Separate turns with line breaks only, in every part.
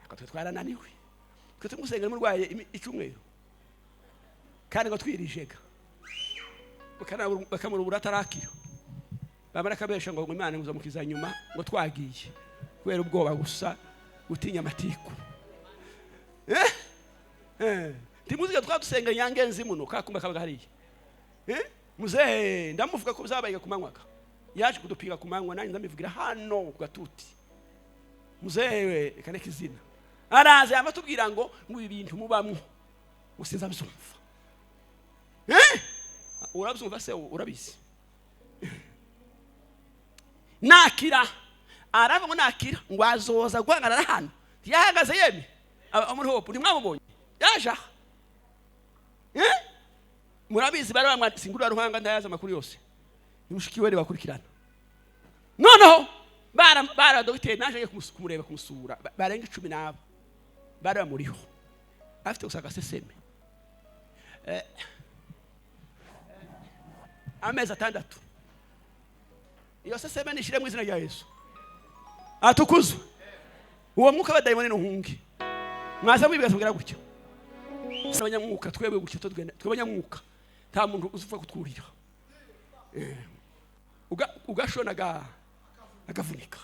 Ariko twe twarananiwe, twe tumusenga murwaye icyumweru kandi ngo twirijega, bakamurubura atarakira, bamara akabesha ngo Imana imuzamukiza nyuma ngo twagiye kubera ubwoba gusa, gutinya amatiku. Ntimuziga twadusenga nyangenzi muno kakumba kabaga hariya. Muzehe ndamuvuga ko byabaye ku manywaga, yaje kudupiga ku manywa, nanjye ndamivugira hano ku gatuti. Muzehe reka reka izina, araza yama atubwira ngo ibi bintu mubamwo ngo sinzabyumva. Urabyumva se? Urabizi? Nakira aravuga ngo nakira ngo azoza guhagarara hano. Ntiyahagaze yemye muri Hope, ntimwamubonye yaje aha? Murabizi bari bamwanditse ingurura ruhanga, ntayazi amakuru yose, ni mushiki we bakurikirana. Noneho bara dogiteri naje agiye kumureba, kumusura, barenga 10 n'abo bari bamuriho, afite gusa agaseseme. Amezi 6 iyo seseme nishire mu izina rya Yesu atukuzwe. Uwo mwuka w'abadayimoni nuhunge. Mwaza mwibigaza kugira gutya abanyamwuka, twebwe gutya tugenda, twebwe abanyamwuka nta muntu uzupfa kutwurira. Ugashona agavunika.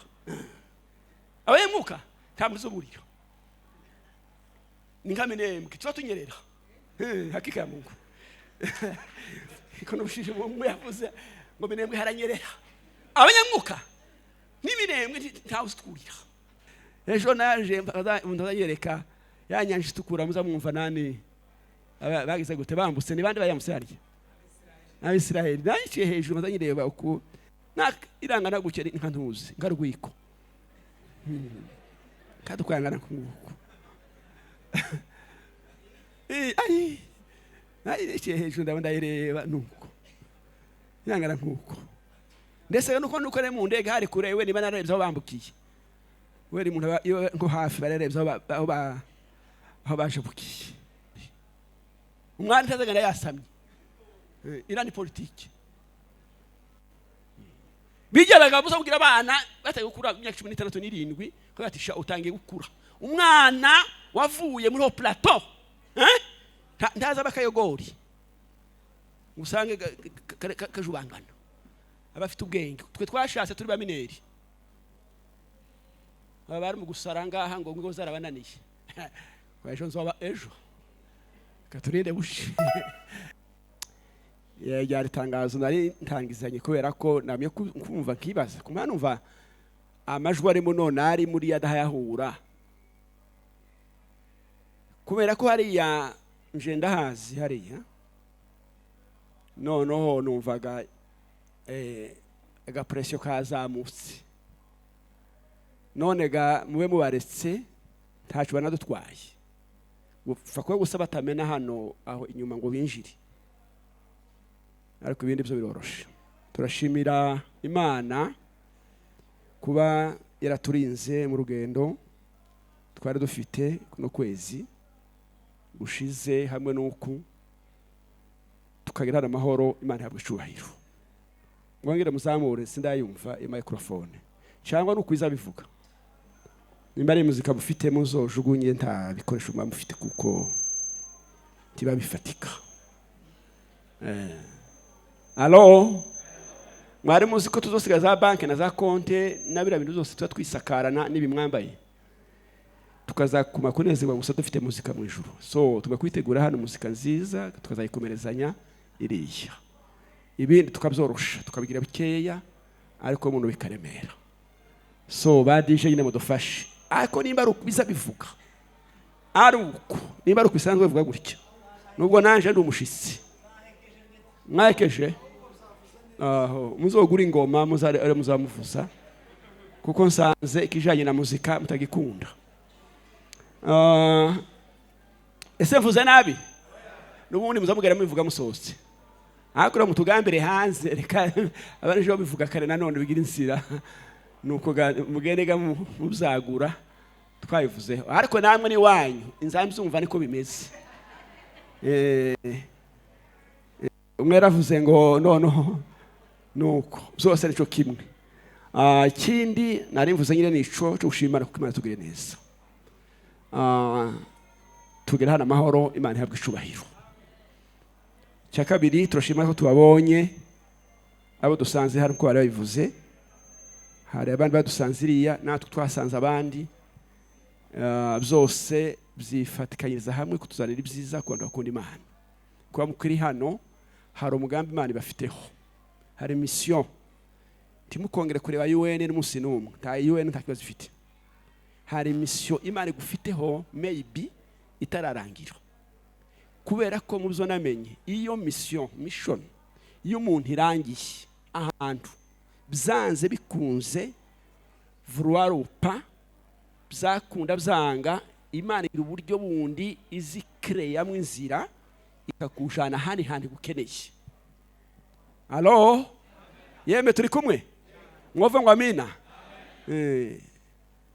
Abanyamwuka nta muntu uzuburira, ni nka Minembwe tuba tunyerera. Hakika ya Mungu iko nubushije umwe yavuze ngo Minembwe haranyerera. Abanyamwuka n'iminembwe ntawe uzitwurira. Ejo naje umuntu azanyereka ya nyanja itukura, muza mwumva nani bagize gute bambutse, ni bande bayambutse harya? Abisiraheli. Nayiciye hejuru maze nyireba uku irangana gutya, nka ntuzi nka rwiko kandi ukwangana kunguku. Ai nayiciye hejuru ndabona ndayireba nuko irangana nkuko, ndetse nuko ari mu ndege hari kure, we niba narebye aho bambukiye, we ni umuntu iyo nko hafi bararebye aho bajabukiye. Umwana utazagenda yasamye. Iriya ni politiki bijyabaga buza kugira abana batangiye gukura imyaka 16 n'irindwi, ko batisha utangiye gukura. Umwana wavuye muri plateau ntaza bakayogori usange kajubangana, abafite ubwenge. Twe twashatse turi ba mineri, baba bari mu gusara ngaha ngo ngo zarabananiye. Kwa ejo nzoba ejo katurinde bushi. Ryari tangazo nari ntangizanye kubera ko namye kumva nkibaza kumva numva amajwi arimo none ari muri yadahayahura, kubera ko hariya nje ndahazi hariya. Noneho numvaga agapresiyo kazamutse, none ga mube mubaretse ntaco banadutwaye, gupfa kuba gusa batamena hano aho inyuma ngo binjire, ariko ibindi byo biroroshe. Turashimira Imana kuba yaraturinze mu rugendo twari dufite kuno kwezi gushize hamwe n'uku tukagira amahoro. Imana ihabwe icubahiro. Mwongere muzamure, sindayumva iyo microphone, cyangwa nukwiza bivuga. Nimba ari muzika mufite muzojugunye, nta bikoresho muba mufite kuko tiba bifatika. Alo, mwari muzi ko tuzosiga za banki na za konte na biriya bintu byose tuba twisakarana n'ibimwambaye, tukazakuma kunezerwa gusa dufite muzika mu ijuru. So tugakwitegura hano muzika nziza, tukazayikomerezanya iriya, ibindi tukabyorosha tukabigira bikeya, ariko umuntu bikaremera. So ba DJ nyine mudufashe, ariko nimba ari uko biza bivuga ari uko, nimba ari uko bisanzwe bivuga gutya, nubwo nanje ndi umushitsi mwakeje aho muzogura ingoma muzare ari muzamuvuza, kuko nsanze ikijanye na muzika mutagikunda. Ese mvuze nabi? Nubundi muzamugera mubivuga musohotse, ariko mutugambire hanze, reka abanje babivuga kare nanone bigira inzira, nuko mugende muzagura twabivuzeho, ariko namwe ni wanyu inzambyumva niko bimeze. Umwe yaravuze ngo noneho nuko byose arico kimwe. Ikindi nari mvuze nyine nico cyo gushimana kuko Imana tugire neza. Tugera hano amahoro, Imana ihabwa icubahiro. Icya kabiri, turashima ko tubabonye abo dusanze hano, uko bari babivuze. Hari abandi badusanze iriya, natwe twasanze abandi. Byose byifatikanyiriza hamwe kutuzanira ibyiza ku bantu bakunda Imana. Kuba mukiri hano, hari umugambi Imana ibafiteho, hari mission. Ntimukongere kureba UN n'umunsi n'umwe. Nta UN, nta kibazo ifite. Hari mission Imana igufiteho, maybe itararangira, kubera ko mu byo namenye, iyo mission iyo umuntu irangiye ahantu, byanze bikunze, vouloir ou pas, byakunda byanga, Imana igira uburyo bundi izikereyamo inzira ikakujana ahandi hantu igukeneye. Alo, yemwe, turi kumwe? Mwova ngo amina.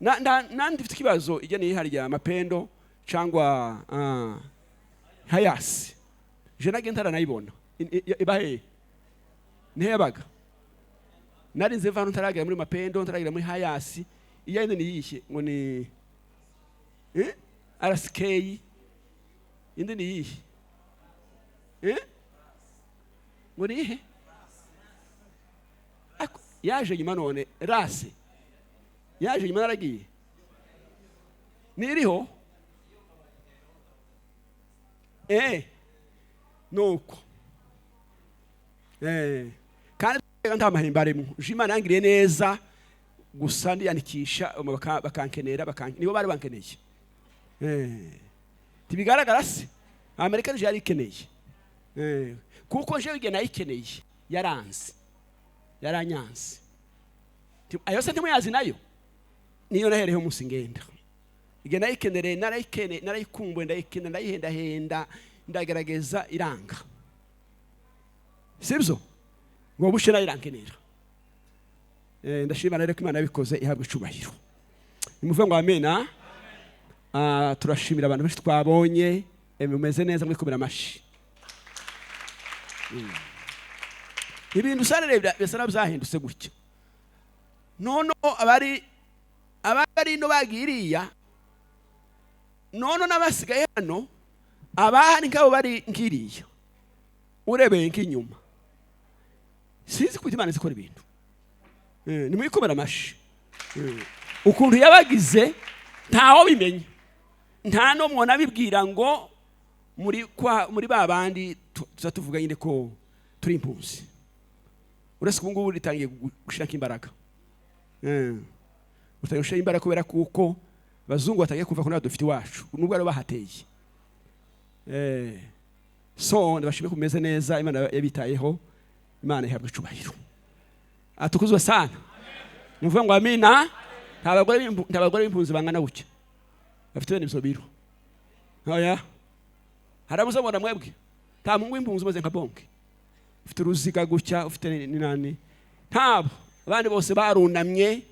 Nandi mfite ikibazo ijya ni harya Mapendo cyangwa Hiace. Je nage ntaranayibona. Iba hehe? Nihe yabaga? Narinze mva hano ntaragera muri Mapendo, ntaragera muri Hiace. Iya yindi ni iyihe? Ngo ni RSK. Indi ni iyihe? Ngo ni ihe? Yaje nyuma none rase yaje nyuma, naragiye niriho. Nuko kandi nta mahimba arimo. Je Imana yangiriye neza gusa, ndiyandikisha, bakankenera, nibo bari bankeneye. Ntibigaragara se? Amerika nije yari ikeneye. Kuko jewe igihe nayikeneye yaranze, yaranyanze. Ayo se ntimuyazi? Nayo niyo nahereyeho umunsi ngenda. Igihe nayikenereye, narayikene, narayikumbuye, ndayikena, ndayihendahenda, ndagerageza, iranga. Sibyo ngo bushe nayo irankenera. Ndashima rero ko Imana yabikoze, ihabwa icubahiro. Nimuvuge ngo amena. Turashimira abantu benshi twabonye. Mumeze neza, mwikomera amashi. Ibintu usanga bisa naho byahindutse gutya. None abari ino bagiye iriya, none n'abasigaye hano, abahari nk'abo bari nk'iriya urebeye nk'inyuma. Sinzi ko Imana izikora ibintu. Nimwikomera amashi. Ukuntu yabagize ntaho bimenya, nta n'umwe abibwira ngo muri kwa muri ba bandi tuza tuvuga nyine ko turi impunzi. Uretse ubu ngubu ritangiye gushirako imbaraga. Utangiye gushira imbaraga kubera kuko abazungu batangiye kuva ko natwe dufite iwacu, nubwo ari bahateye. So ndabashimye ko mumeze neza, Imana yabitayeho, Imana ihabwa icubahiro. Atukuzwe sana. Nivuga ngo amina. Nta bagore b'impunzi bangana gutya bafite bene ibyo biro. Oya, haramuzabona mwebwe nta muhungu w'impunzi umeze nka bonke, ufite uruziga gutya, ufite n'inani. Ntabo. Abandi bose barunamye,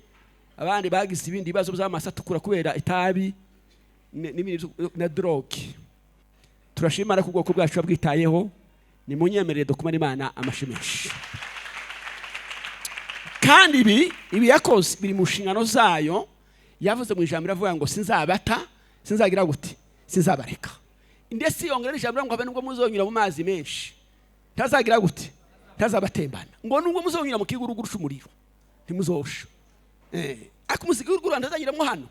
abandi bagize ibindi bibazo by'amaso atukura kubera itabi n'ibindi na drogue. Turashima Imana ko ubwoko bwacu bwitayeho. Nimunyemerere dukumane Imana amashi menshi. Kandi ibi yakoze biri mu nshingano zayo. Yavuze mu ijambo, iravuga ngo sinzabata, sinzagira gute, sinzabareka. Ndetse yongera ijambo ngo habe nubwo muzonyura mu mazi menshi, ntazagira gute, ntazabatembana. Ngo nubwo muzonyura mu kiguruguru c'umuriro, ntimuzosha. Ariko muziguruguru ntazanyuramo hano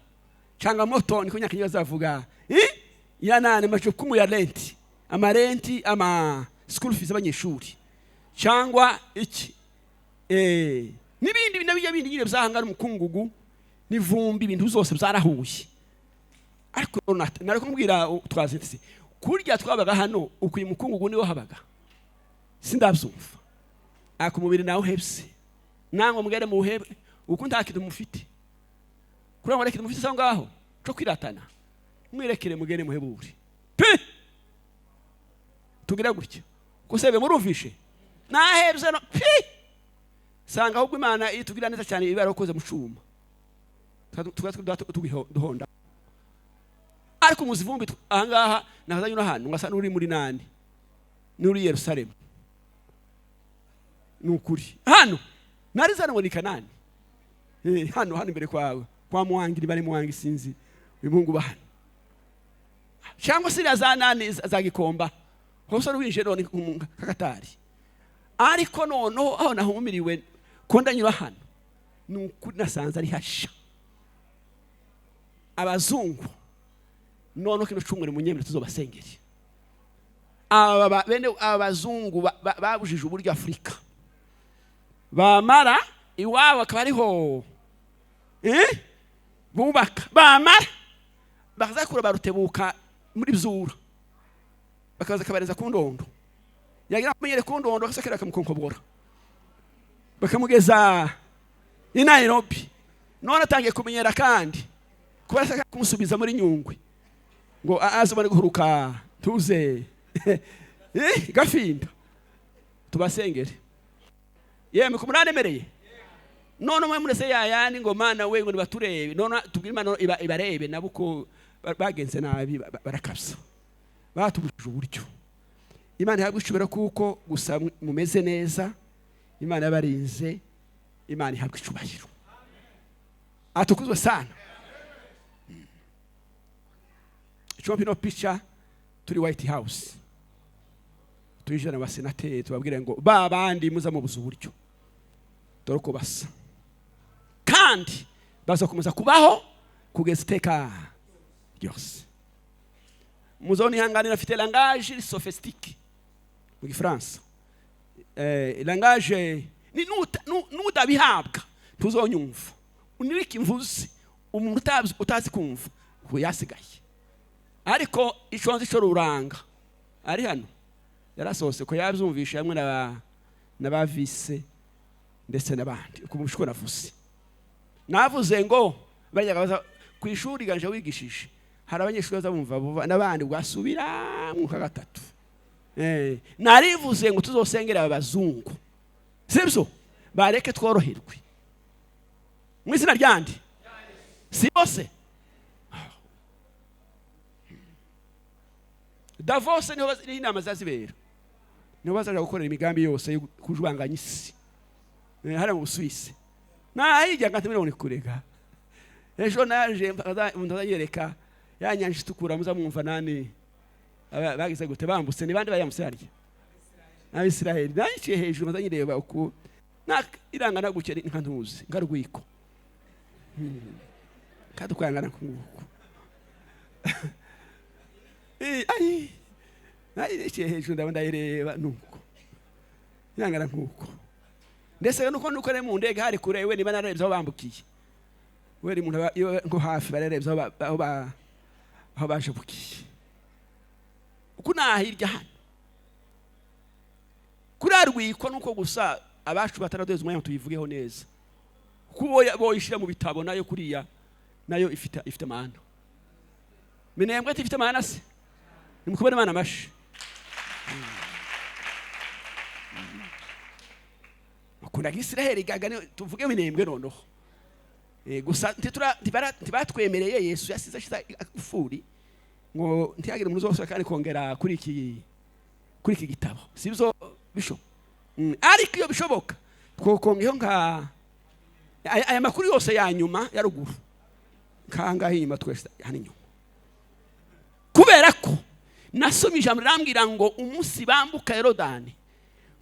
changamoto, niko Nyakinywa bazavuga. Ya nane majukumu ya rent, amarenti, ama school fees abanyeshuri cyangwa iki, n'ibindi n'ibindi bindi nyine byahangana, umukungugu n'ivumbi, ibintu byose byarahuye. Ariko nari kumubwira twazindutse kurya twabaga hano, ukuye umukungugu niwo habaga, sindabyumva. Ariko umubiri nawe uhebye, nangwa mugere mu buhebe uko nta kintu mufite, kugira ngo kintu mufite aho ngaho cyo kwiratana, mwirekere mugere muhebure pe. Tugira gutya kusebe murumvishe nahebye no pi sanga. Ahubwo Imana iyo tugira neza cyane iba yarakoze mu cuma, tuba duhonda. Ariko muzi ivumbi ahangaha nakazanye no hano ngasa n'uri muri nani, n'uri Yerusalemu. Ni ukuri, hano narizana ngo ni Kanani. Hano imbere kwawe kwa Mwangi, bari Mwangi, sinzi uyu muhungu bahano. Cyangwa se iriya za nani, za Gikomba hose winjiye none nk'akatari. Ariko noneho aho nahumiriwe ko ndanyura hano, ni ukuri nasanze ari hasha. Abazungu noneho kino cyumweru munyemere tuzobasengere. Aba bene aba bazungu babujije uburyo Afurika bamara iwabo akaba ariho bubaka, bamara bakazakura barutebuka muri byura, bakaza kabareza ku ndondo, yagira kumenyere ku ndondo bakasakira bakamukonkobora, bakamugeza i Nairobi. None atangiye kumenyera kandi kuba ashaka kumusubiza muri Nyungwe ngo aze ubone guhuruka tuze gafinda. Tubasengere yemwe kumuranemereye. None umwe murese yayandi ngo Mana we, ngo nibaturebe. None tubwire Imana ibarebe nabo uko bagenze nabi, barakabya, batubujije uburyo. Imana ihabwe icubahiro kuko gusa mumeze neza, Imana yabarinze, Imana ihabwe icubahiro, atukuzwe sana. Icyo ino picha turi White House, tuyijana abasenateri, tubabwire ngo ba bandi muza mubuza uburyo, dore uko basa, kandi bazakomeza kubaho kugeza iteka ryose. Muzonihanganira, afite langage sophistique mu Gifaransa, langage ni nudabihabwa tuzonyumva uniriki mvuze. Umuntu utazi kumva ubu yasigaye, ariko ico nzi co ruranga ari hano yarasohotse ko yabyumvishe hamwe na ba vice ndetse n'abandi. Uko mushiko navuze ngo bajyaga baza ku ishuri ganje wigishije, hari abanyeshuri baza bumva vuba n'abandi bwasubira mu kwa gatatu. Narivuze ngo tuzosengera aba bazungu, sibyo, bareke tworoherwe mu izina ryandi si bose. Davos niho inama zazibera, niho bazaja gukorera imigambi yose yo kujubanganya isi. Hariya mu Busuwisi nahijya ngati miliyoni kurega. Ejo naje umuntu azanyereka ya nyanja itukura, muza mwumva nani bagize gute bambutse, ni bande bayambutse harya? Abisiraheli. Nayiciye hejuru mazanyireba uku irangana gutya nka ntuzi nka rwiko kandi ukwangana kunguku. Ai nayiciye hejuru ndaba ndayireba nuko irangana nkuko, ndetse nuko ari mu ndege hari kure, we niba narebye aho bambukiye, we ni umuntu nko hafi barerebye aho bajabukiye. Uku nahirya hano kuri rwiko nuko gusa abacu bataraduheza umwanya tuyivugeho neza, kuko boyishira mu bitabo nayo kuriya nayo ifite amahana. Minembwe ifite amahana se nimukubone Imana amashi. Mukunda Israheli gaga tuvuge Minembwe noneho. Gusa ntibatwemereye. Yesu yasize ashize agufuri ngo ntihagire umuntu uzose kandi kongera kuri iki gitabo, sibyo bisho? Ariko iyo bishoboka twokongeho nka aya makuru yose ya nyuma ya ruguru kangahe inyuma twese hano inyuma, kubera ko nasomye ijambo rirambwira ngo umunsi bambuka Yorodani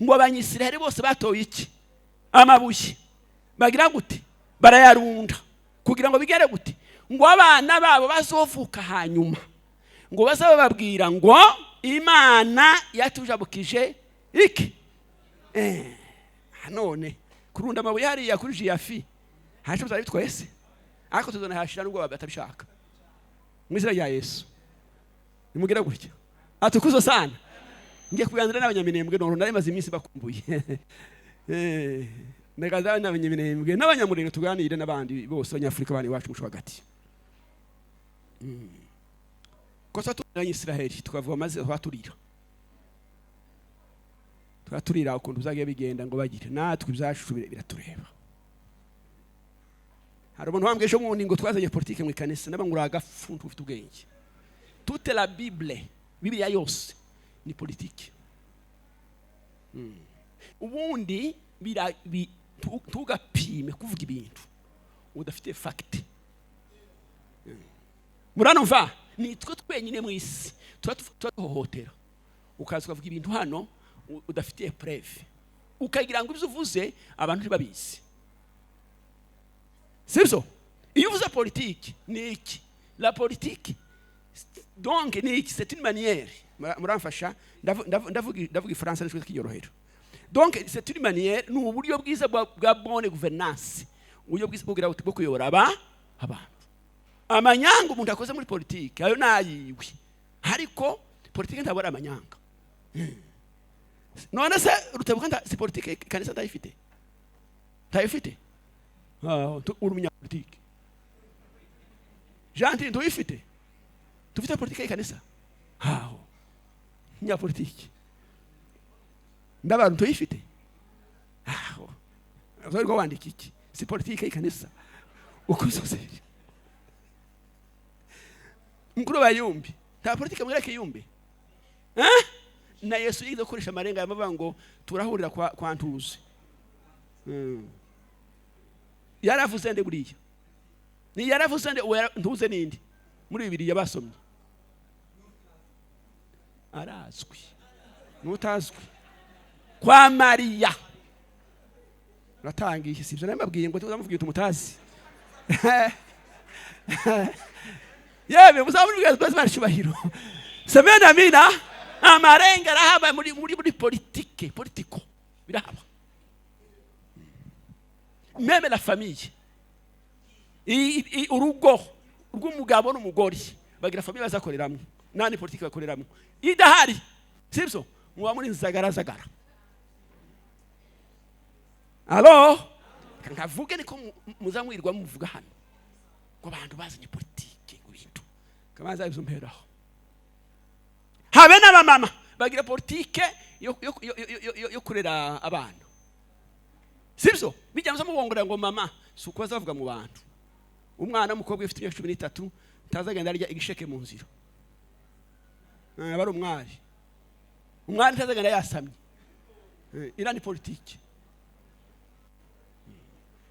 ngo Abanyisiraheli bose batoye iki? Amabuye. Bagira gute? Barayarunda kugira ngo bigere gute? Ngo abana babo bazovuka hanyuma ngo bazababwira ngo Imana yatujabukije iki? None kurunda amabuye hariya kuri Jiyafi haje bizaba se, ariko tuzonahashira nubwo batabishaka mu izina rya Yesu. Nimugira gutya atukuzo sana. Ngiye kuganira n'abanyaminembwe none nari maze iminsi bakumbuye. Nagaza n'abanyaminembwe n'abanyamurenge tuganire n'abandi bose abanyafurika bani wacu musho hagati. Kosa tuzanye Israheli tukavuga maze twaturira ukuntu bizagiye bigenda ngo bagire natwe ibyacu biratureba. Hari umuntu wambwiye ejo bundi ngo twazanye politike mu ikanisa, n'abangura agafuntu ufite ubwenge. Toute la Bible, Bibiliya yose ni politike. Ubundi tugapime kuvuga ibintu udafite fact. Muranumva? Ni twe twenyine mu isi tuba duhohotera, ukaza ukavuga ibintu hano udafitiye preuve, ukagira ngo ibyo uvuze abantu ntibabizi. Sibyo? Iyo uvuze politiki ni iki? La politique donc ni iki? C'est une manière, muramfasha, ndavuga ifaransa nishwe kiyorohera. Donc c'est une manière, ni uburyo bwiza bwa bonne gouvernance, uburyo bwiza bwo kuyobora abantu. Amanyanga umuntu akoze muri politiki, ayo nayiwe, ariko politiki ntabwo ari amanyanga. None se Rutebuka si politiki? Kanisa ndayifite, ntayifite? Ah, uri umunyapolitiki. Gentil, ntuyifite? Tufite politiki y'ikanisa aho, umunyapolitiki ndabantu ntuyifite aho, uzarwa wandika iki? Si politiki y'ikanisa uko zose. Mukuru wa Yumbi, nta politiki mwereke Yumbi, eh? Na Yesu yize gukoresha amarenga yamavuga ngo turahurira kwa Ntuzi. Yaravuze nde buriya? Ni yaravuze nde? Uwo Ntuze ninde muri Bibiliya basomye? Arazwi n'utazwi kwa Mariya. Uratangiye, sibyo? Nababwiye ngo tuzamubwira tumutazi. Yewe, muzamubwira twese barishubahiro semena amina. Amarenga arahaba muri politike, politiko birahaba, même la famille. Urugo rw'umugabo n'umugore bagira famille bazakoreramo, nani politike bakoreramo idahari, sibyo? Muba muri zagarazagara. Alo, nkavuge niko muzamwirwa muvuga hano ngo abantu bazanye politike ngo bintu kabanza ibyo mperaho. Habe n'abamama bagira politike yo kurera abana, sibyo? Bijya muza mubongorera ngo mama, si uko bazavuga mu bantu. Umwana w'umukobwa ufite imyaka 13 ntazagenda arya igisheke mu nzira. Aba ari umwari. Umwari ntazagenda yasamye. Iriya ni politike.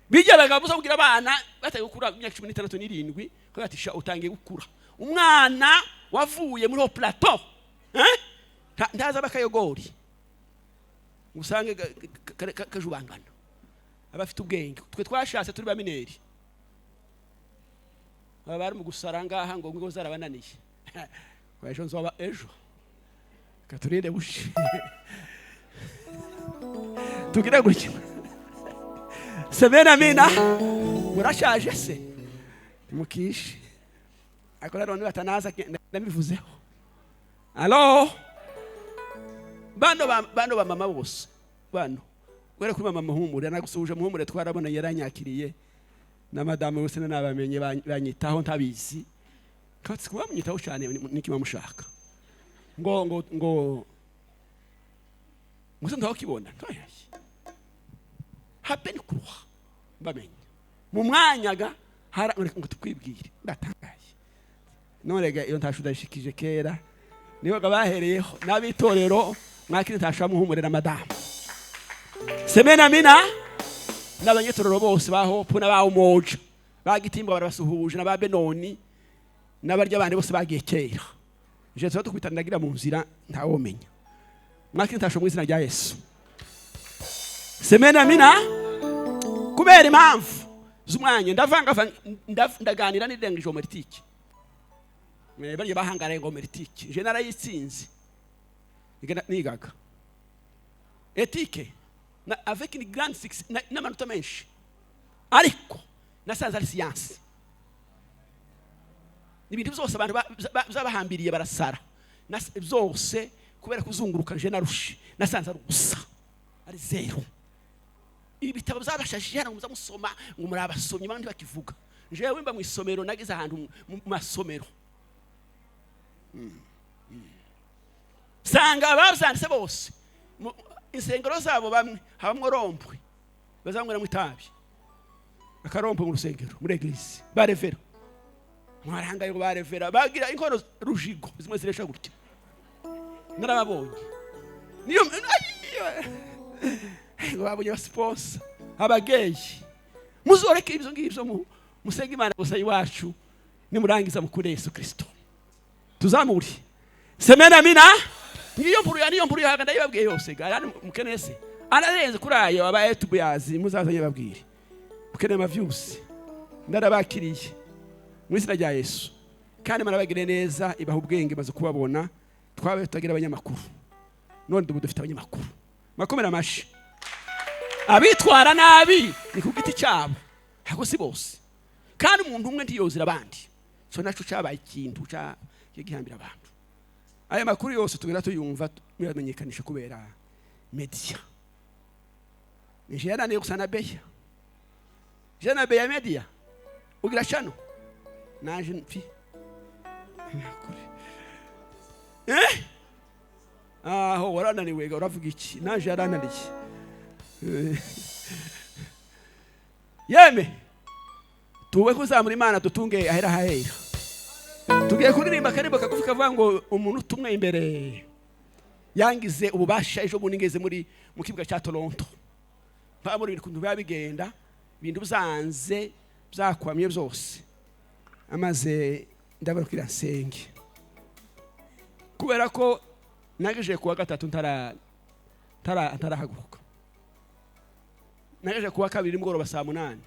Bijya muza kubwira abana batangiye gukura imyaka 16 n'irindwi ko ati sha utangiye gukura. Umwana wavuye muri ho plateau, eh? Ntaza bakayogori usange kajubangana, aba afite ubwenge. Twe twashatse turi ba mineurs, baba bari mu gusara ngaha ngo zarabananiye. Ngo ejo nzoba ejo katurinde bushi tugire gutya. Semena amina. Murashaje se mukishe, ariko rero nibatanaza ndabivuzeho. Alo, bano ba mama bose bano, guhera kuri mama Muhumure, nagusuhuje Muhumure, twarabona yaranyakiriye na madamu bose nabamenye, banyitaho ntabizi. Katsi kuba munyitaho cyane niki bamushaka ngo musa ndakibona ntoyaye habe ni kuruha bamenye mu mwanyaga hara ngo tukwibwire. Ndatangaye none ga iyo ntashu ndashikije kera niyo bahereyeho n'abitorero mwakiri ntashu Muhumure na madamu. Semena amina. N'abanyetorero bose ba Hope n'aba Umoja bagitimbwa barabasuhuje, n'aba Benoni n'abarya bandi bose bagiye kera. Je tuba tukubitanagira mu nzira ntawomenya. Mwakiri ntashu mu izina rya Yesu. Semena amina. Kubera impamvu z'umwanya ndavanga ndaganira n'irengeje homélétique, barya bahangaraye ngo homélétique je narayitsinze. Nigaga éthique na avec une grande succès n'amanota menshi, ariko nasanze ari science. Ibintu byose abantu babahambiriye barasara. Byose kubera kuzunguruka je narushe, nasanze ari ubusa, ari zéro. Ibitabo byabashashije hano muza musoma ngo muri abasomyi, abandi bakivuga. Jewe mba mu isomero, nageze ahantu mu masomero. Sanga ababyanditse bose insengero zabo bamwe habamwo rond-point bazanyweramo itabi, akarond-point mu rusengero, muri église. Barevera mwarangaye ngo barevera bagira inkono rujigo zimwe ziresha gutya, narababonye. Niyo ngo babonye abasiponsa abageyi. Muzoreke ibyo ngibyo, musenge Imana gusa iwacu, nimurangiza mukure Yesu Kristo. Tuzamure. Semena mina. Ngiyo mpuru ya niyo mpuru ya ndayibabwiye yose ga yani mukeneye se. Ararenze kuri ayo aba etubuyazi muzazanye babwire. Mukeneye ama views. Ndarabakiriye. Mu izina rya Yesu. Kandi marabagire neza ibaha ubwenge maze kubabona twabe tutagira abanyamakuru. None dubu dufite abanyamakuru. Makomera amashi. Abitwara nabi ni ku giti cyabo. Hako si bose. Kandi umuntu umwe ntiyozira abandi. So naco cyabaye ikintu cya gihambira abantu. Aya makuru yose tugera tuyumva miramenyekanisha kubera media. Nije yananiye gusa na beya. Je na beya media. Ugira chano. Naje mfi. Eh? Aho warananiwe uravuga iki? Naje yarananiye. Yeme. Tuwe kuzamura Imana dutunge ahera hahera. Tugiye kuririmba karibu kagufi kavuga ngo umuntu tumwe imbere yangize ububasha ejo bundi ngeze muri mu kibuga cya Toronto. Pamuri ibintu byabigenda ibintu byanze byakwamye byose. Amaze ndabarukira nsenge. Kubera ko nageje kuwa gatatu ntarahaguruka. Nageje kuwa kabiri nimugoroba saa 8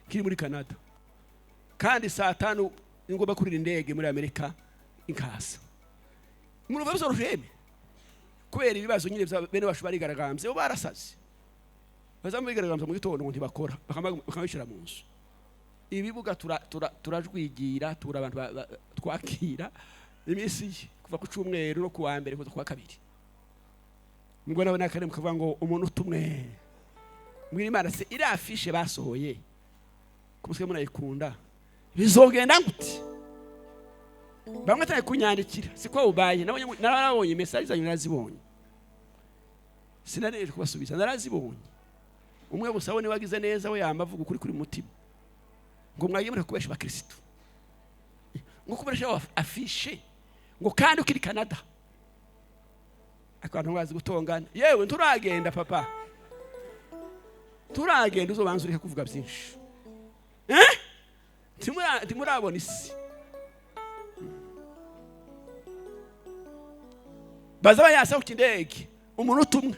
kiri muri Canada. Kandi saa 5 ngomba kurira indege muri Amerika inkaza. Murumva bizoroshye kubera ibibazo nyine bene bashu barigaragambye bo barasaze. Bazamubigaragambye mu gitondo ngo ntibakora bakamabishira mu nzu. Ibibuga turajwigira tura abantu twakira iminsi kuva ku cyumweru no kuwa mbere kuza kuwa kabiri. Ngo nabona kare mukavuga ngo umuntu tumwe. Mbwira Imana se iri afishe basohoye. Kumuswe munayikunda. Bizogenda nguti. Bamwe atari kunyandikira siko ubaye nabonye narabonye message zanyu narazibonye. Sinareje kubasubiza narazibonye. Umwe gusa we wagize neza we yamba avuga ukuri kuri mutima. Ngo mwagiye kubesha bakristo. Ngo kuberesha afishe ngo kandi ukiri Canada. Akantu bazi gutongana. Yewe nturagenda papa. Turagenda uzobanza ureka kuvuga byinshi. Eh? Timurabona isi. Bazaba yasa ku ndege umuntu umwe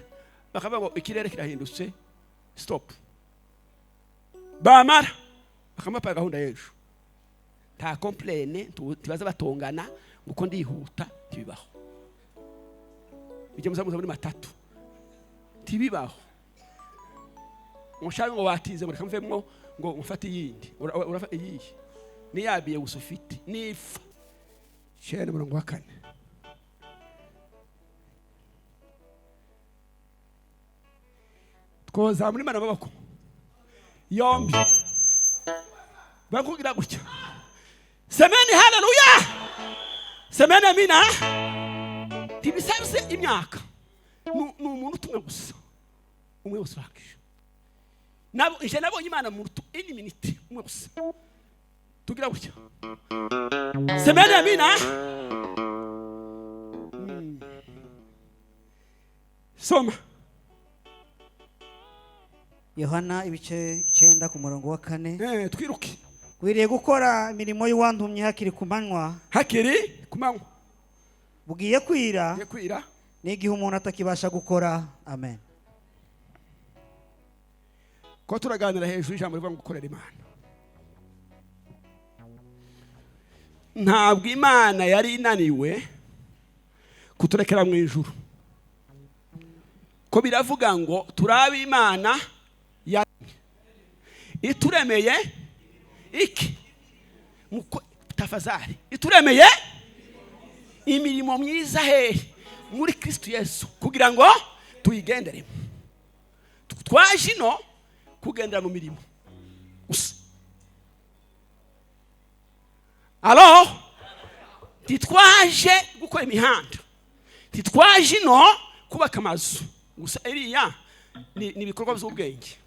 bakavuga ngo ikirere kirahindutse stop. Bamara bakamapa gahunda y'ejo. Ta complain tibaza batongana nguko ndihuta tibibaho. Bijye muzamuza muri matatu. Tibibaho. Mushaka ngo batize ngo kamvemwo ngo mufate yindi urafa iyi ni yabiye gusa ufite nifa cyane murongo wa 4. Twoza muri mana maboko yombi bakugira gutya. Semeni haleluya. Semeni amina. Tibisabse imyaka ni umuntu tumwe gusa umwe gusa wakisha. Nabo ije nabonye Imana mu rutu ini minute umwe gusa. Tugira gutya. Semeni amina. Soma.
Yohana ibice 9 ku murongo wa 4.
Twiruke.
Gwiriye gukora imirimo y'uwantumye hakiri ku manywa.
Hakiri ku manywa.
Bugiye kwira.
Bugiye kwira.
N'igihe umuntu atakibasha gukora. Amen.
Ko turaganira hejuru ijambo rivuga ngo gukorera Imana. Ntabwo Imana yari inaniwe kuturekera mu ijuru. Ko biravuga ngo turabe Imana ya ituremeye iki muko tafazari ituremeye imirimo myiza he muri Kristo Yesu kugira ngo tuyigenderemo. Twaje ino kugendera mu mirimo gusa. Alo, titwaje gukora imihanda, titwaje ino kubaka amazu gusa. Eriya ni ibikorwa by'ubwenge.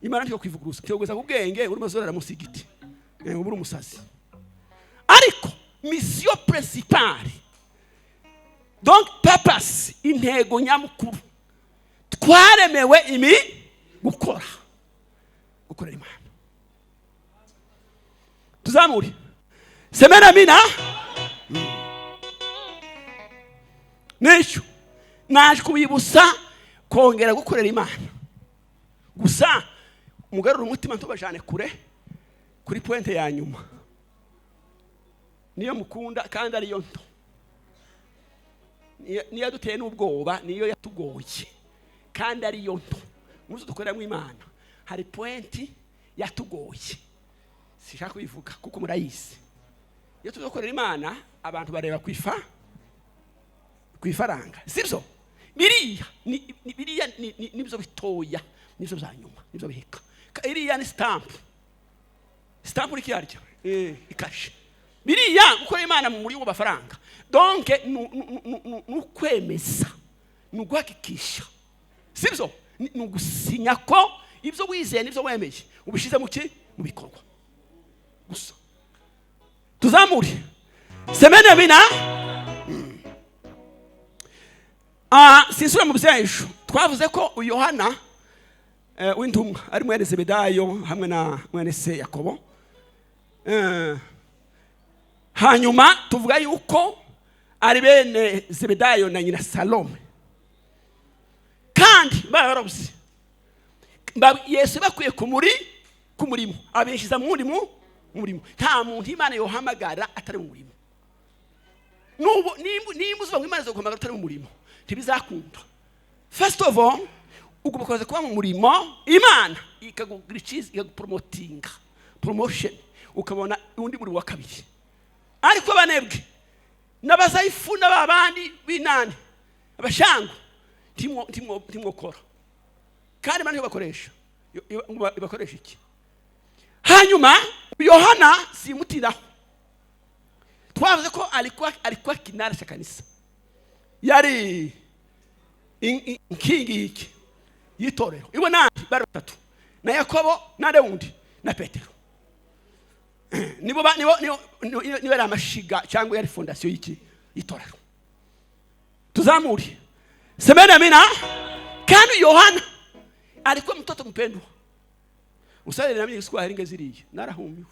Imana ntiyo kwivuguruza cyogeza kubwenge urimo zorera musigiti uburi umusazi. Ariko mission principale, donc purpose, intego nyamukuru twaremewe imi gukora Imana. Tuzamuri. Semena mina. Nicyo naje kubibutsa, kongera gukorera Imana gusa. Mugarura umutima, ntubajane kure. Kuri point ya nyuma niyo mukunda kandi ariyo nto, niyo yaduteye n'ubwoba, niyo yatugoye kandi ariyo nto. Muzo dukoreramo Imana hari point yatugoye, sinshaka kubivuga kuko murayizi. Iyo tuzakorera Imana, abantu bareba ku ifaranga, sibyo? Biriya biriya nibyo bitoya, nibyo bya nyuma, nibyo biheka. Iriya ni stamp, stamp uri kiyarya ikashe. Biriya gukora Imana mu murimo w'amafaranga, donc ni ukwemeza, ni uguhakikisha, sibyo? Ni ugusinya ko ibyo wizeye n'ibyo wemeye ubishyize mu ki? Mu bikorwa gusa. Tuzamure semene bina. Sinsubira mu by'ejo. Twavuze ko Yohana w'intumwa ari mwene Zebedayo hamwe na mwene se Yakobo. Hanyuma tuvuga yuko ari bene Zebedayo na nyina Salome, kandi barabarobye. Yesu bakwiye ku murimo, abinjiza mu wundi mu murimo. Nta muntu Imana yohamagara atari mu murimo. Nubu nimba uzuba ngo Imana izoguhamagara utari mu murimo, ntibizakunda. First of all, ugomba kubanza kuba mu murimo, Imana ikakugira icyiza, ikagupromotinga, promotion, ukabona undi murimo wa kabiri. Ariko abanebwe n'abazayifuna, ba bandi b'inani, abashangu, ntimwokora kandi Imana bakoresha ibakoresha iki? Hanyuma Yohana simutiraho. Twavuze ko alikuwa kinara cha kanisa, yari inkingi y'iki? Y'itorero. Iwe nandi bari batatu, na Yakobo nande wundi na Petero, nibo nibo yari amashiga cyangwa yari fondation y'iki? Y'itorero. Tuzamure semene amina. Kandi Yohana alikuwa mtoto mpendwa. Usale namenye Igiswahili ngeziriye, narahumiwe,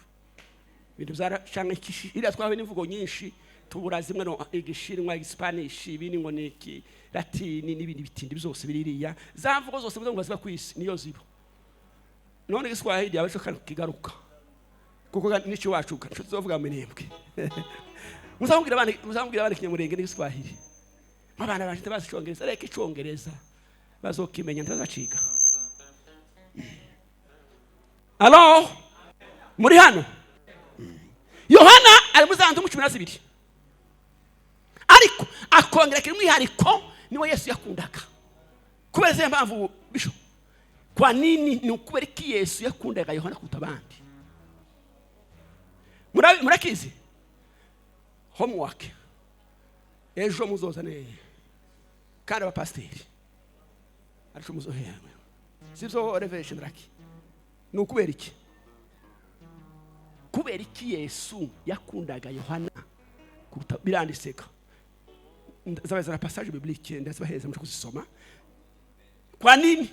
ibintu byaracanga ikishi. Iriya twahawe n'imvugo nyinshi, tubura zimwe, no Igishinwa, Igispanish, ibindi ngo ni iki, Latini n'ibindi bitindi byose biririya. Za mvugo zose ngo ziba ku isi niyo ziba. None Igiswahili abaco kigaruka kuko nico wacu tuzovuga Minembwe. Muzamubwira abana Kinyamurenge n'Igiswahili. Abana baje bazi Icongereza, reka Icongereza bazokimenya, ntibazaciga. Alo, muri hano Yohana ari muri za ntumwa 12, ariko akongera akiri umwihariko, niwe Yesu yakundaga. Kubera izihe mpamvu bisho? Kwa nini? Ni ukubera iki Yesu yakundaga Yohana kuruta abandi? Murakizi? Homework, ejo muzozane kandi abapasiteri, ariko muzohera, sibyo? Revelation raki, ni ukubera iki? Kubera iki Yesu yakundaga Yohana kuruta? Biranditseka, zabazana passage biblique, ndazibaheza muje kuzisoma. Kwa nini?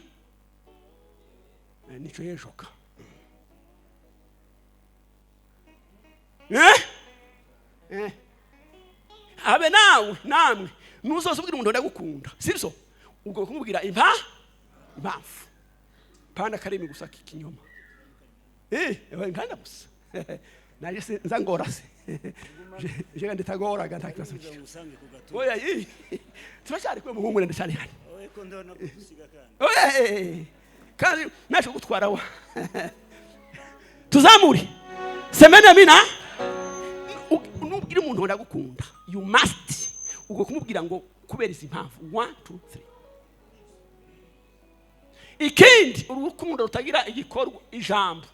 Nico yejoka. Abe nawe namwe nuzoza ubwira umuntu ndagukunda, sibyo? Ubwo kumubwira impamvu, pana karimi gusa k'ikinyoma. Nkanda gusa naje se nza ngora se je nditagoraga, nta kibazo kiri.
Usange ku gatuza.
Oya, turacyari kumwe, muhumure, ndacyari hano.
Oye, ko ndabona kugusiga kandi.
Oya, kandi naje kugutwara wa. Tuzamure semene mina. Nubwira umuntu ndagukunda, you must ubwo kumubwira ngo kubera izi mpamvu, 1 2 3. Ikindi, urukundo rutagira igikorwa, ijambo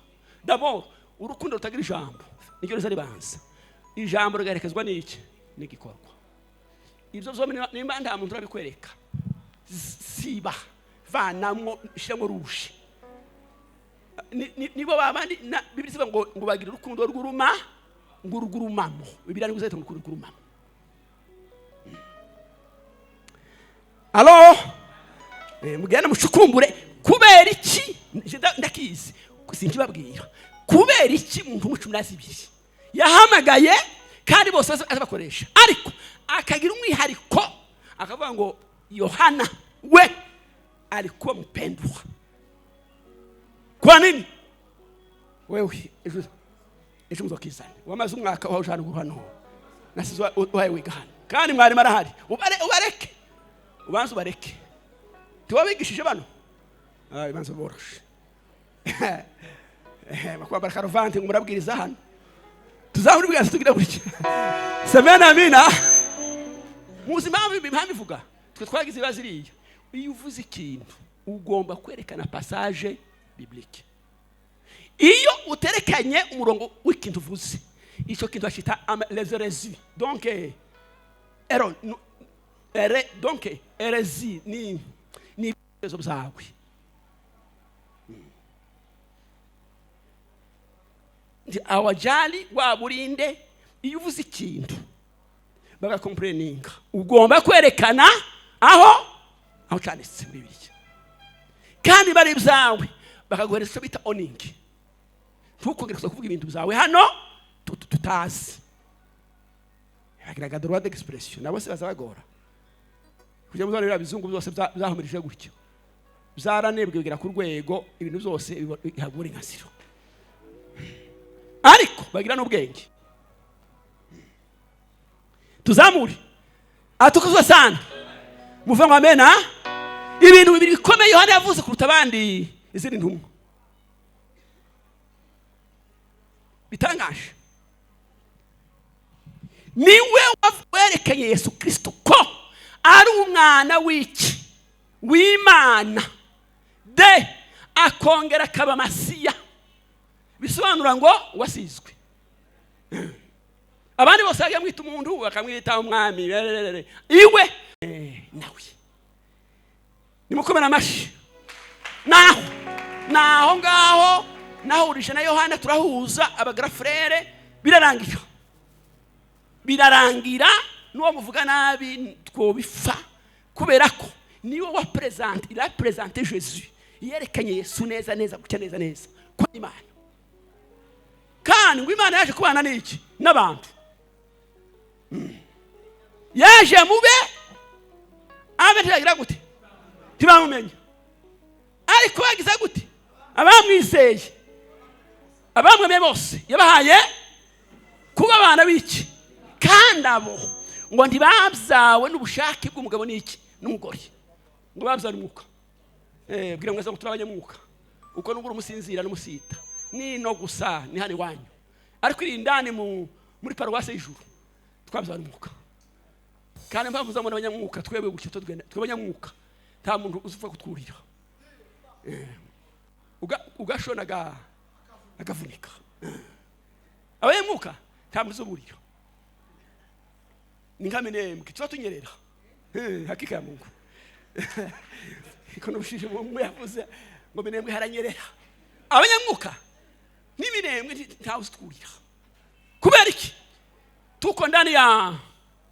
d'abord, urukundo rutagira ijambo niryo riza ribanza, ijambo rigaherekezwa n'iki? N'igikorwa. Ibyo byombi nimba nta muntu urabikwereka, siba, vanamwo, shyiramo rouge. Nibo babandi Bibiliya ivuga ngo bagira urukundo rw'uruma, ngo urugurumamo. Bibiliya nibwo izahita ngo urugurumamo. Alo, mugende mucukumbure kubera iki. Nje ndakizi, sinkibabwira kubera iki muntu mu 12 yahamagaye kandi bose azabakoresha, ariko akagira umwihariko. Akavuga ngo Yohana we alikuwa mpendwa. Kwa nini? Wewe ejo muzokizana wamaze umwaka wawe ujana hano nasize wawe wiga hano kandi mwarimu arahari. Ubareke, ubanze ubareke, tiwabigishije bano banze boroshe bakwambara karuvante ngo murabwiriza hano tuzahura ubwira tugira gutya. Semena amina. Muzi impamvu ivuga twe twagize ibibazo iriya. Iyo uvuze ikintu ugomba kwerekana passage biblique. Iyo uterekanye umurongo w'ikintu uvuze, icyo kintu bashita les hérésies. Donc donc hérésie ni ibibazo byawe. Awajali waburinde. Iyo uvuze ikintu bagakompreninga ugomba kwerekana aho cyanditse muri Bibiliya, kandi bari byawe bakaguhereza icyo bita oning. Ntukongere kuza kuvuga ibintu byawe hano tutazi. Bagiraga droit d'expression nabo se bazabagora kugira ngo biriya bizungu byose byahumirije gutyo byaranebwe bigera ku rwego ibintu byose bihabwa uburenganzira, ariko bagira n'ubwenge. Tuzamure atukuzwe sana muve ngo amena. Ibintu bibiri bikomeye Yohana yavuze kuruta abandi izindi ntumwa bitangaje. Niwe werekanye Yesu Kristo ko ari umwana w'iki w'Imana, de akongera akaba Masiya, bisobanura ngo wasizwe. Abandi bose bakamwita umuntu, bakamwita umwami, iwe nawe nimukomera amashi. Naho ngaho nahurije na Yohana turahuza abagrafrere, birarangira n'uwo muvuga nabi twobifa, kubera ko niwe wa présente, il a présenté Jésus, yerekanye Yesu neza neza gutya neza neza ko Imana, kandi ngo Imana yaje kubana n'iki n'abantu. Yaje mube abe tiragira gute tibamumenya, ariko bagize gute abamwizeye abamwemeye bose yabahaye kuba abana b'iki. Kandi abo ngo ntibabyawe n'ubushake bw'umugabo n'iki n'umugore, ngo babyawe n'umwuka. Bwira mwese ngo turi abanyamwuka, uko nubwo umusinzira n'umusita nino gusa ni hano iwanyu, ariko iri indani muri paruwasi y'ijuru twabyawe n'umwuka. Kandi mpamvu uzamubona abanyamwuka twebwe gutya twebwe abanyamwuka nta muntu uzuva kutwurira. Ugashona agavunika. Abanyamwuka nta muntu uzuburira, ni nka minembwe tuba tunyerera. Hakika ya Mungu ikono bushije mu yavuze ngo minembwe haranyerera. Abanyamwuka n'iminembwe nta uzitwurira. Kubera iki? Tuko ndani ya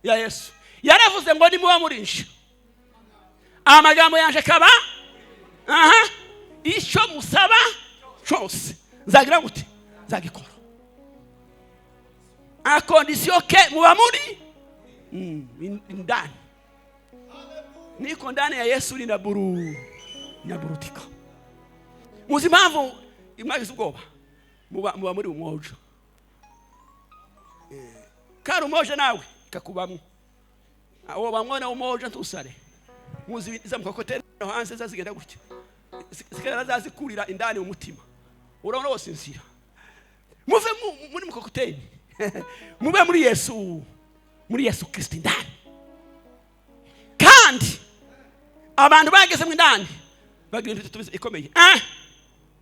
Yesu. Yaravuze ngo nimuba murinshi amagambo yanje kaba icyo musaba cyose nzagira gute nzagikora, a condition que muba muri ndani. Niko ndani ya Yesu ni naburutika. Muzi impamvu imwagize ubwoba muba muri umoja. Kari umoja nawe kakubamwe abo bamwana umoja ntusare. Muzi za mukokotera hanze zazigenda gutya zikera zazikurira indani mu mutima, urabona wose inzira. Muve muri mukokoteni mube muri Yesu, muri Yesu Kristo indani. Kandi abantu bageze mu indani bagira ibintu ikomeye.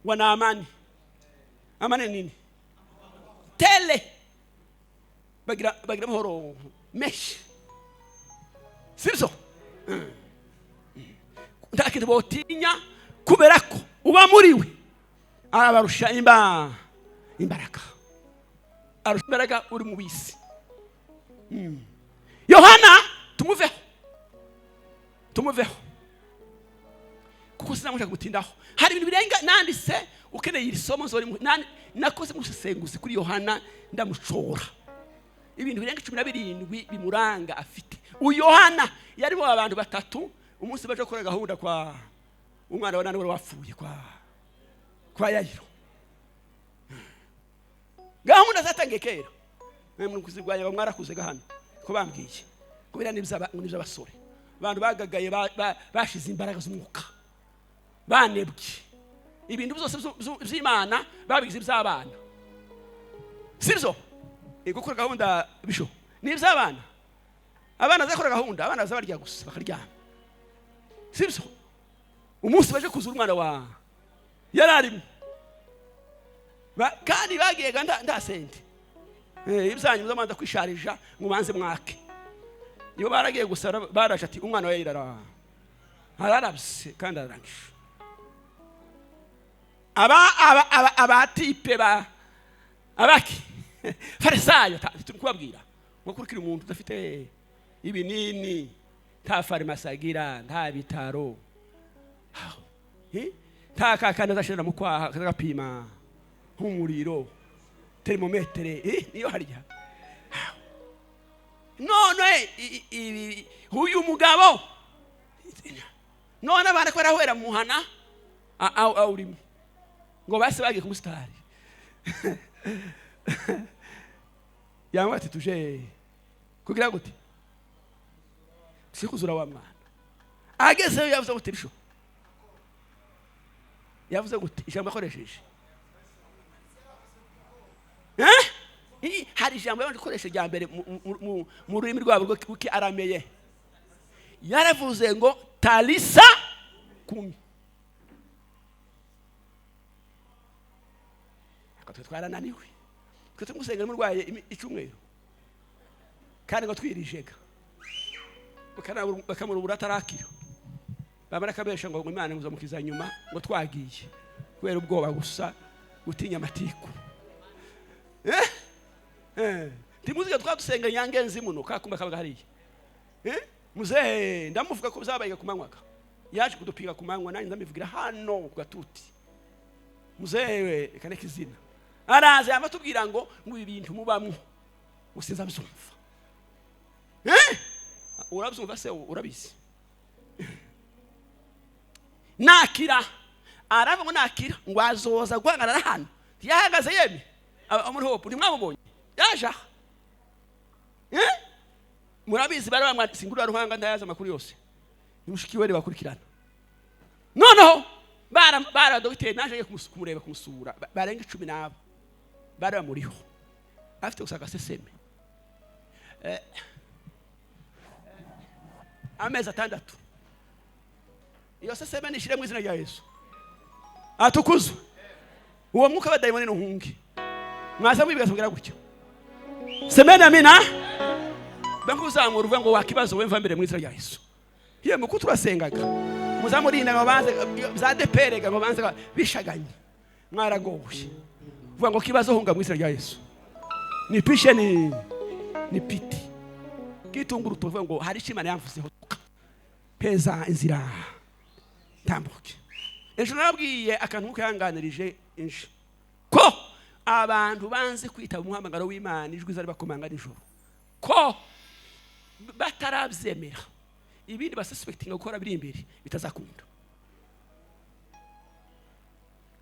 Wana amani. Amani nini? Tele bagira amahoro menshi, sibyo? Nta kintu botinya kubera ko uba muri we arabarusha imbaraga, arusha imbaraga uri mu bisi. Yohana tumuveho kuko sinamushaka gutindaho. Hari ibintu birenga nanditse ukeneye iri somo nzori nakoze musesenguzi kuri Yohana ndamucora ibintu birenga 17 bimuranga afite. Uyohana yarimo abantu batatu umunsi baje gukora gahunda kwa umwana wa nani wari wapfuye kwa Yayiro. Gahunda zatangiye kera. Mwe kuzirwanya mwarakuze gahano ko bambwiye kubera n'iby'abasore abantu bagagaye bashize imbaraga z'umwuka banebwe ibintu byose by'Imana babigize iby'abana, sibyo? Gukora gahunda bisho ni iby'abana, abana zakora gahunda, abana bazabarya gusa bakaryama, sibyo? Umunsi baje kuzura umwana wa yararimo kandi bagiye ndasente ibyanyu muzamanza kwisharija ngo banze mwake. Iyo baragiye gusa baraje ati umwana we yarara ararabse kandi ararangije. Aba aba aba abatipe ba abaki farisayo turi kubabwira ngo kurikira umuntu udafite ibinini, nta farumasi agira, nta bitaro, nta kakandi azashirira mu kwaha kagapima nk'umuriro termometere, niyo harya. None uyu mugabo none abana ko barahwera muhana awurimo ngo base bagiye kumusitari yamwe ati tuje kugira gute sikuzura wa mwana. Agezeyo yavuze gute bisho, yavuze gute ijambo akoresheje hari ijambo yabanje gukoresha rya mbere mu rurimi rwabo rw'Ikiarameye, yaravuze ngo talisa kumi. Twe twarananiwe twe tumusenga murwaye icyumweru kandi ngo twirijega bakamurubura atarakira, bamara kabesha ngo Imana muzamukiza nyuma ngo twagiye kubera ubwoba gusa gutinya amatiku. Timuziga twadusenga nyangenzi muno kakumba kabaga hariya. Muzehe ndamuvuga ko byabaye kumanywaga, yaje kudupiga kumanywa nanjye ndamivugira hano ku gatuti. Muzehe kaneka izina araza yamatubwira ngo ngo ibintu mubamwo usinza byumva. Urabyumva se urabizi? Nakira aravuga nakira ngo azoza guhagarara hano, yahagaze yemye muri hope ntimwamubonye yaje aha. Murabizi bari bamwanditse inguru ruhanga ndayaza amakuru yose nimushiki we bakurikirana. Noneho bara dogiteri naje kumureba kumusura barenga 10 nabo bari bamuriho afite gusa agaseseme amezi 6. Iyo seseme nishire mu izina rya Yesu atukuzwe. Uwo mwuka wa dayimoni ntuhunge mwaza mwibigaza kugira gutyo semena amina banguzamura uvuga ngo wakibazo wemva mbere mu izina rya Yesu. Ye muko turasengaga muzamurinda ngo banze za deperega ngo banze bishaganye mwaragowe uvuga ngo kibazo hunga mu izina rya Yesu. Ni pishe ni piti kitunguru tuvuga ngo hari Imana yamvuzeho peza inzira tambuke. Ejo nabwiye akantu kayanganirije inje ko abantu banze kwitaba umuhamagaro w'Imana ijwi zari bakomanga nijoro ko batarabyemera ibindi basuspectinga gukora biri imbere bitazakunda.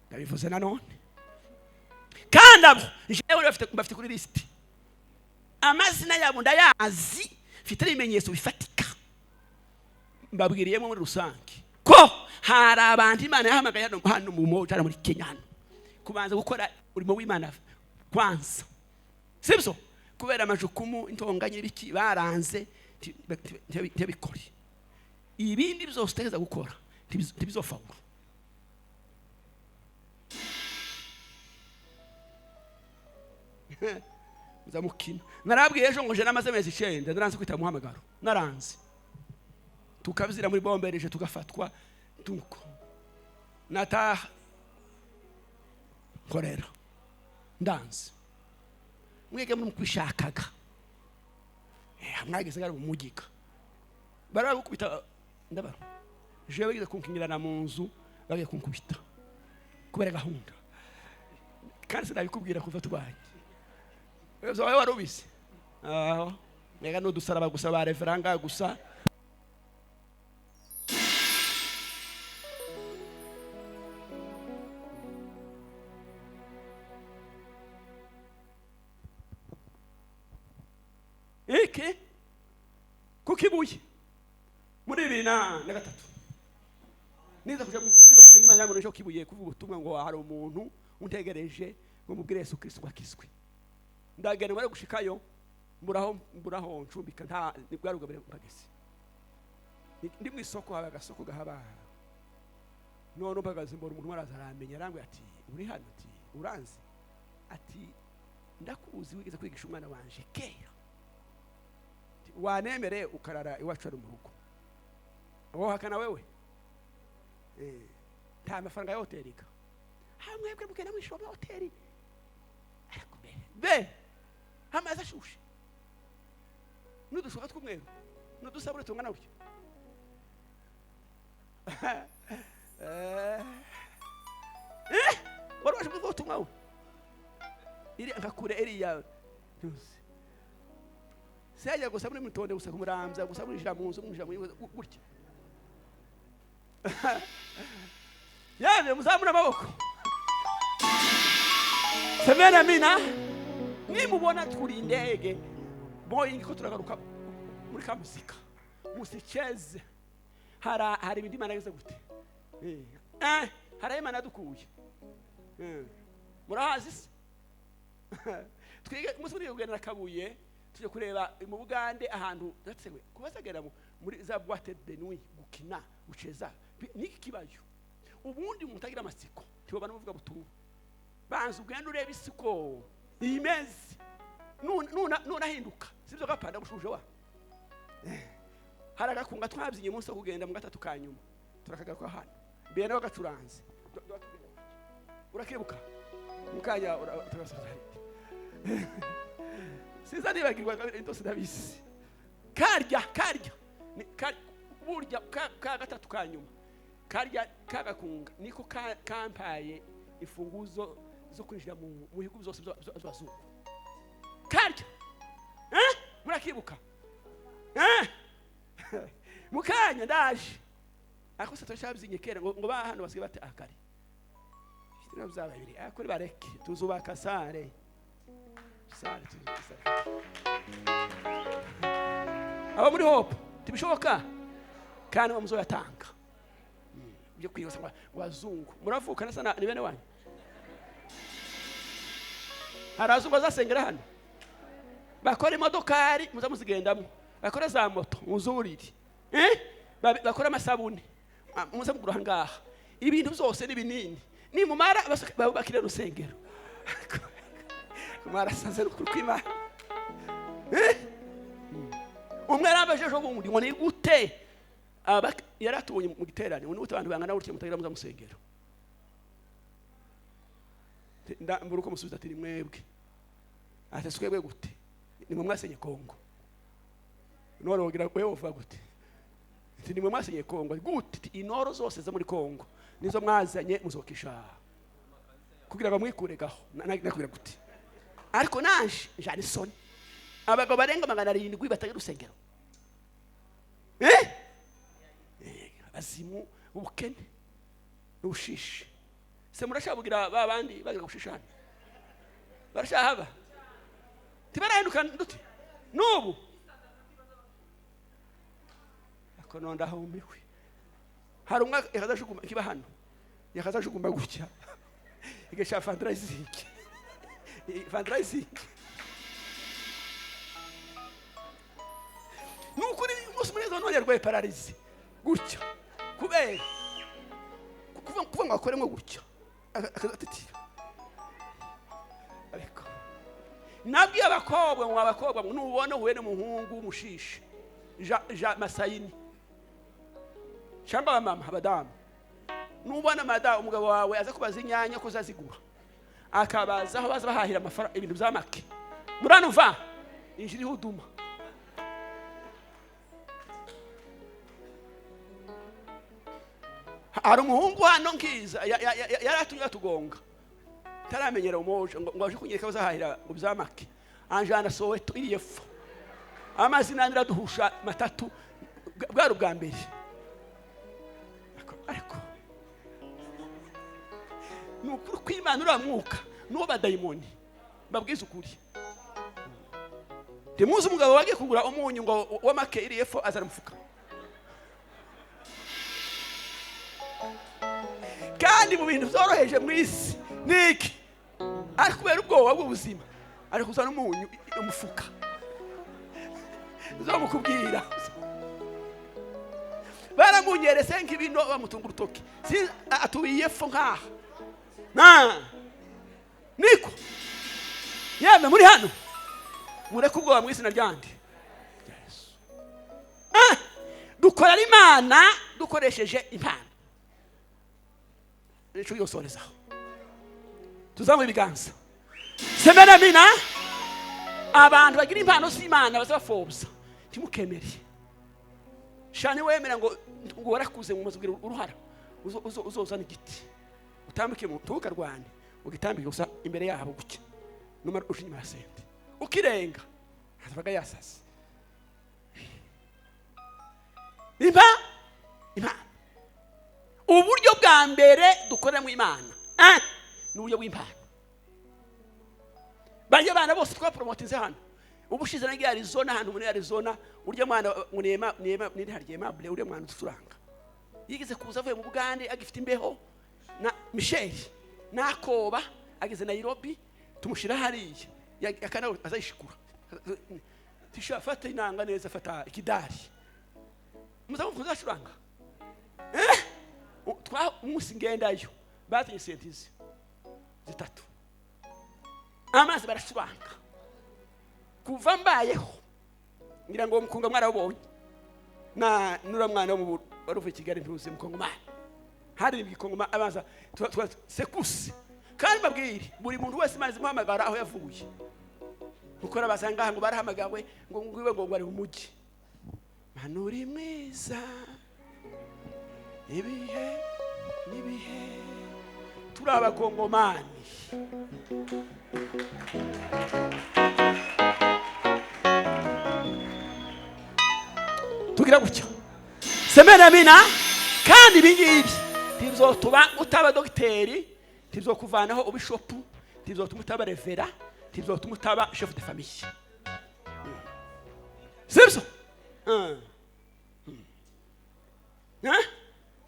Ndabivuze nanone kandi abo jewe bafite kuri list amazina yabo ndayazi, mfite ibimenyetso bifatika mbabwiriyemo muri rusange ko hari abantu Imana yahamagaye hano mu moja muri Kenya hano kubanza gukora urimo w'Imana kwanza, sibyo? Kubera amajukumu intonganye ibiki baranze ntibikore ibindi byose utegeza gukora ntibizofawura. Nzamukina narabwiye ejo ngo je namaze amezi 9 naranze kwita muhamagaro naranze tukabizira muri bombereje tugafatwa tuko nataha nkorera ndanze mwege muri kwishakaga mwageze ngari mumugika baragukubita ndabara je bagize kunkinyirana mu nzu bagiye kunkubita kubera gahunda kandi sinabikubwira kuva tubanye wewe warubise aho Mwega n'udusaraba gusa ba reveranga gusa. Iki kukibuye muri 2003 niza kuja niza gusenga Imana yambona ejo kibuye kuvuga ubutumwa ngo hari umuntu untegereje ngo mubwire Yesu Kristo ngo akizwe. Ndagenda mara gushikayo mburaho ncumbika nta bwari ubwa mbere mpageze. Ndi mu isoko haba agasoko gahaba. None mpagaze mbona umuntu araza aramenya arambwira ati uri hano, ati uranzi, ati ndakuzi wigeze kwigisha umwana wanje kera, wanemere ukarara iwacu ari mu rugo. Wohakana wewe nta mafaranga ya hoteli ka hamwebwe mugenda mwishoma hoteli ariko be amazi ashushe n'udushuka tw'umweru n'udusabune tungana gutya. Wari waje kuvuga ubutumwa we iri nkakure iriya ntuzi sejya gusa muri mutonde gusa kumuramza gusa mwinjira mu nzu mwinjira mu gutya. Yemwe muzamura amaboko semena mina nimubona turi indege Boeing ko turagaruka muri kamusika musicheze hari ibindi Imana yagize gute hari Imana yadukuye murahazi se twige umunsi umwe kugenda Kabuye tujye kureba mu Bugande ahantu datsewe kubazagera muri za boîte de nuit gukina guceza niki kibayo. Ubundi umuntu agira amasiko tibobana muvuga butumwa banza ugenda ureba isiko imeze nunahinduka sibyo gapanda gushuje wa hari agakunga twabyinnye umunsi wo kugenda mu gatatu kanyuma turakagaruka hano mbere nawe gacuranze urakibuka mukanya turasubira siza nibagirwa ndose ndabisi karya burya ka gatatu kanyuma karya kagakunga niko kampaye imfunguzo zo kwinjira mu bihugu byose by'abazungu. Karya murakibuka mukanya ndaje ariko se twashabyinnye kera ngo ba hano basigaye bate akari bitira byaba bibiri akuri bareke tuzubaka sare sare tuzubaka abo muri Hope tibishoboka kandi bamuzoyatanga byo kwiyose ngo wazungu muravuka nasa ni bene wanyu. Harazungu azasengera hano bakora imodokari muza muzigendamo bakora za moto muzurire bakora amasabune muza mugura ngaha ibintu byose ni binini nimumara babakira rusengero mwarasanze kwimana umwe arambaje ejo bundi ngo ni gute yaratubonye mu giterane ngo ni gute abantu bangana gutya mutagira muza musengero. Ndambura uko musubiza ati ni mwebwe. Ati twebwe gute ni mwe mwasenye Kongo. None wogira wewe uvuga gute ati ni mwe mwasenye Kongo gute inoro zose zo muri Kongo nizo mwazanye muzokisha kugira ngo mwikuregaho nakubwira gute. Ariko nanje njani soni abagabo barenga 700 batagira urusengero abazimu ubukene n'ubushishi se murashabugira babandi bagira gushishana barashahaba tibarahinduka ndute nubu ako nonda humiwe hari umwe yakazashuguma kiba hano yakazashuguma gutya igesha fundraising nukuri umunsi muneza none yarwaye pararize gutya kubera kuva ngo akoremo gutya akazatetira. Ariko nabwiye abakobwa ngo abakobwa nubona uhuye n'umuhungu w'umushishi ja masayini cyangwa abamama abadamu nubona madamu umugabo wawe aza kubaza inyanya ko zazigura akabaza aho baza bahahira amafaranga ibintu by'amake muranuva injiri huduma. Hari umuhungu hano nkiza yaratumye atugonga taramenyera umoje ngo aje kunyereka bazahahira ngo byamake anjana Soweto iriye fo. Amazi nandira duhusha matatu bwari ubwa mbere. Ariko ni ukuri kw'Imana uriya mwuka n'uwo badayimoni babwiza ukuri. Ntimuzi umugabo wagiye kugura umunyu ngo w'amake iri epfo azana umufuka. Kandi mu bintu byoroheje mu isi niki ari kubera ubwoba bw'ubuzima ari kuzana umunyu umufuka nzomukubwira. Baramunyerese nk'ibino bamutunga urutoki si atuye epfo nkaha na niko yemwe muri hano mureke ubwoba mu izina ryande Yesu. Dukorera Imana dukoresheje impano. Nico yosorezaho tuzamuye ibiganza semena mina. Abantu bagira impano z'Imana bazabafobza ntimukemere. Shani wemera ngo warakuze mu mazubwira uruhara uzozana igiti utambike mu tukarwane ugitambike gusa imbere yabo guke numara uje inyuma ya sente ukirenga azabaga yasase. Impa uburyo bwa mbere dukorera mu Imana ni uburyo bw'impano. Bajye abana bose twapromotinze hano ubushize nagiye Arizona, ahantu muri Arizona urya mwana munema nema niri harye mable urya mwana uturanga yigeze kuza avuye mu Bugande agifite imbeho na Michel nakoba ageze Nairobi tumushira hariya akana azayishikura tisha fata inanga neza fata ikidari muzamuvuza ashuranga twa umunsi ngendayo batinye sentizi zitatu amazi barashuranga kuva mbayeho ngira ngo mukunga mwarabonye na nura mwana wo waruvuye Kigali ntuze mukongomani hari ibikongoma abanza sekusi. Kandi babwire buri muntu wese Imana imuhamagara aho yavuye gukora basanga ngo barahamagawe ngo ngwiwe ngo bari umugi. Manuri mwiza ibihe nibihe turi abakongomani. Tugira gutya semena mina. Kandi ibingibi tibizotuba utaba dogiteri, tibizokuvanaho ubishopu, tibizotuma utaba revera, tibizotuma utaba chef de famille. Sibyo?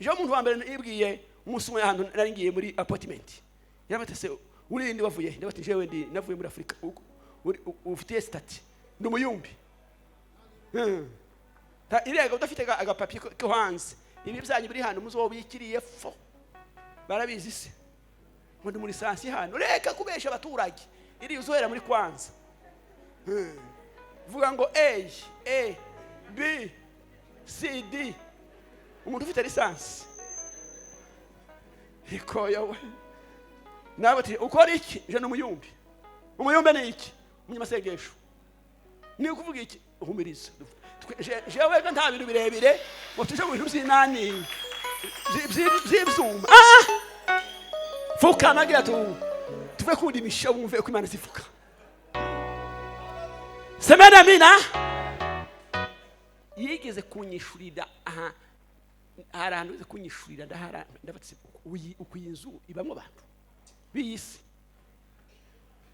Je umuntu wa mbere nibwiye umunsi umwe ahantu nari ngiye muri appointment yabatse uri ndi wavuye ndabati jewe ndi navuye muri Afrika ufite statut ndi umuyumbi. Irega udafite agapapier ko hanze ibi byanyu biri hano muzobikiriye fo barabizi se ngo ndi muri sansi hano reka kubesha abaturage iri uzohera muri kwanza. Vuga ngo A A B C D umuntu ufite lisansi ikoyo nawe ukora iki je n'umuyumbi. Umuyumbe ni iki? Umunyamasengesho. Ni ukuvuga iki? Uhumiriza. Jewe nta bintu birebire ngo tuje mu bintu by'inani by'ibyuma. Fuka nagira tuve kundimisha wumve ko Imana zifuka. Semena mina yigeze kunyishurira aha hari ahantu yigeze kunyishurira ndahara ndabatse ukuyinzu ibamwe abantu biyisi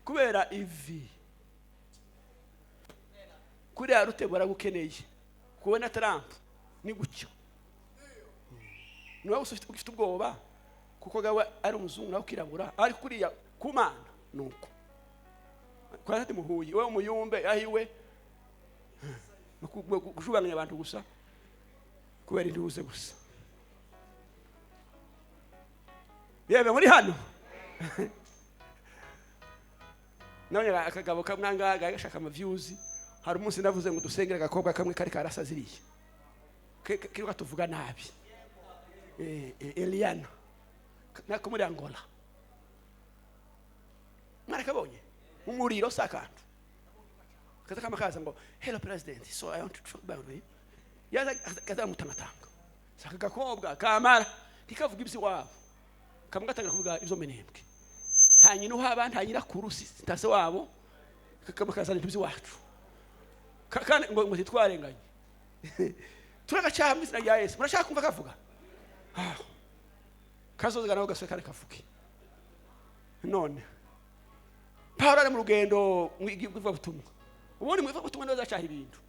kubera ivi kuriya rutego baragukeneye kubona Trump ni gutyo niwe ufite ubwoba kuko gawe ari umuzungu nawe ukirabura ari kuriya kumana nuko kwa ati muhuye we umuyumbe ahiwe kujubanganya abantu gusa kubera induze gusa. Yebe muri hano none akagabo kamwanga gashaka ama views. Hari umunsi ndavuze ngo dusengere agakobwa kamwe kari karasaziriye kiruka tuvuga nabi Eliana nako muri Angola mwarakabonye umuriro sakantu kaza kama kaza ngo hello president so I want to talk about you yaza kaza mutangatanga saka gakobwa kamara tikavuga ibyo wabo kamwe gatangira kuvuga ibyo menembwe nta nyina uhaba nta nyirakuru ntase wabo kama kazana ibyo wacu. Kandi ngo ntitwarenganye, turagacaha mu izina rya Yesu. Murashaka kumva kavuga? Ah. Kazoza nawe gasore kandi kavuge. None Pawulo ari mu rugendo mu ivugabutumwa, ubundi mu ivugabutumwa niho azacaha ibintu.